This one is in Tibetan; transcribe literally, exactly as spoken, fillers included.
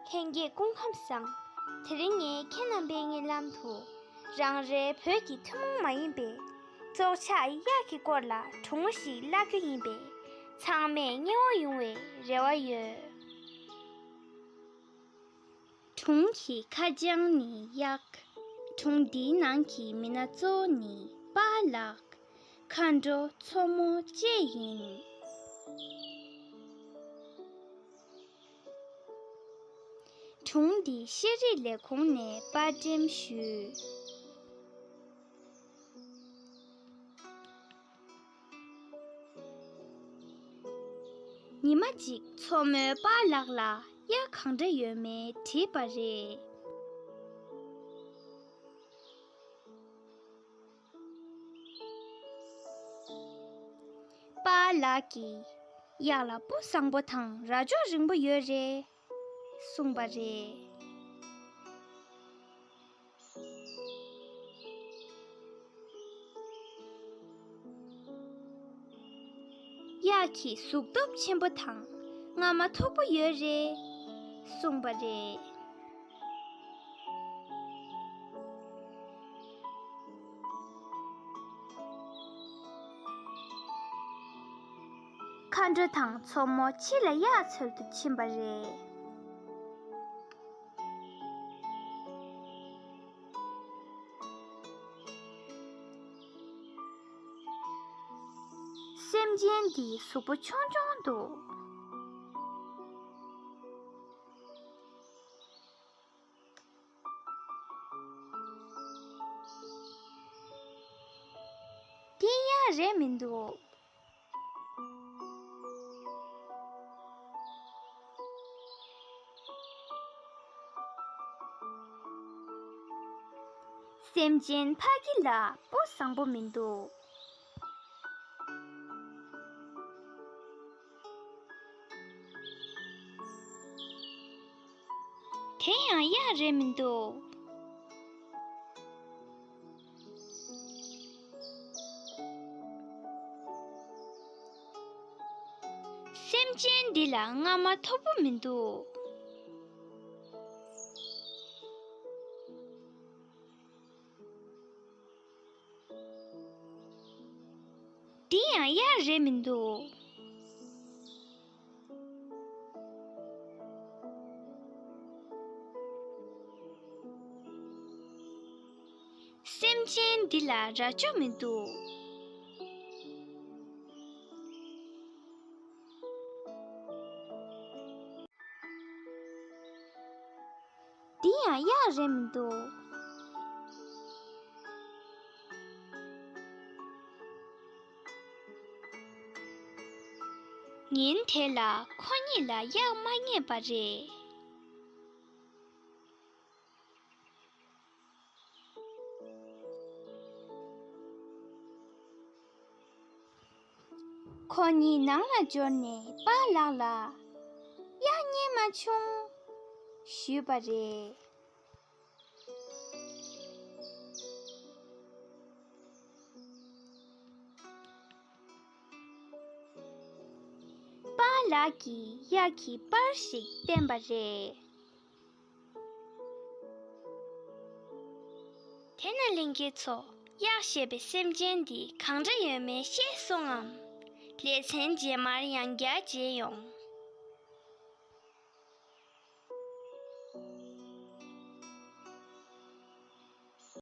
ལྷན་རྒྱས་སྐུ་ཁམས་བཟང་། དེ་རིང་ངས་ཁྱེད་རྣམ་པའི་སྙན་ལམ་དུ། རང་རེའི་བོད་ཀྱི་ཐུན་མོང་མ་ཡིན་པའི་སྲོག་ཆགས་གཡག་གི་སྐོར་ལ་སྒྲུང་ཞིག་བཀླག་རྒྱུ་ཡིན་པས། ཚང་མས་མཉེས་པོ་ཡོང་བའི་རེ་བ་ཡོད། སྒྲུང་གི་ཁ་བྱང་ནི་གཡག་སྒྲུང་འདིའི་ནང་གི་མི་སྣ་གཙོ་བོ་ནི་པཱ་ལགས། མཁའ་འགྲོ། མཚོ་མོ་བཅས་ཡིན། སྒྲུང་འདི་ཤེས་རིག་ལས་ཁུངས་ནས་པར་འགྲེམས་ཞུས། ཉི་མ་གཅིག་མཚོ་མོས་པཱ་ལགས་ལ་གཡག་གང་འདྲ་ཡོད་མེད་དྲིས་པ་རེད། པཱ་ལགས་ཀྱིས་གཡག་ལ་སྤུ་བཟང་པོ་དང་རྭ་ཅོ་རིང་པོ་ཡོད་རེད་གསུངས་པ་རེད། གཡག་གི་གཟུགས་སྟོབས་ཆེན་པོ་དང་རྔ་མ་མཐུག་པོ་ཡོད་རེད་གསུངས་པ་རེད། མཁའ་འགྲོ་དང་མཚོ་མོ་ཕྱི་ལ་གཡག་འཚོལ་དུ་ཕྱིན་པ་རེད། སེམས་ཅན་འདིའི་གཟུགས་པོ་ཆུང་ཆུང་འདུག་འདི་གཡག་རེད་མི་འདུག་སེམས་ཅན་ཕ་གི་ལ་སྤུ་བཟང་པོ་མི་འདུག་དེ་ཡང་གཡག་རེད་མི་འདུག་སེམས་ཅན་འདི་ལ་རྔ་མ་མཐུག་པོ་མི་འདུག་འདི་ཡང་གཡག་རེད་མི་འདུག་སེམས་ཅན་འདི་ལ་རྭ་ཅོ་མི་འདུག་འདི་ཡང་གཡག་རེད་མི་འདུག་ཉིན་དེ་ལ་ཁོ་གཉིས་ལ་གཡག་མ་རྙེད་པ་རེད། ཁོ་གཉིས་ནང་ལ་འབྱོར་ནས་པཱ་ལགས་ལ། གཡག་རྙེད་མ་བྱུང་ཞུས་པ་རེད། པཱ་ལགས་ཀྱིས་གཡག་གི་པར་ཞིག་བསྟན་པ་རེད། དེ་ན་ལྷན་རྒྱས་ཚོ། གཡག་ཞེས་པའི་སེམས་ཅན་འདི་གང་འདྲ་ཡོད་མེད་ཤེས་སོང་ངམ། ལེ་ཚན་རྗེས་མར་ཡང་བསྐྱར་མཇལ་ཡོང་།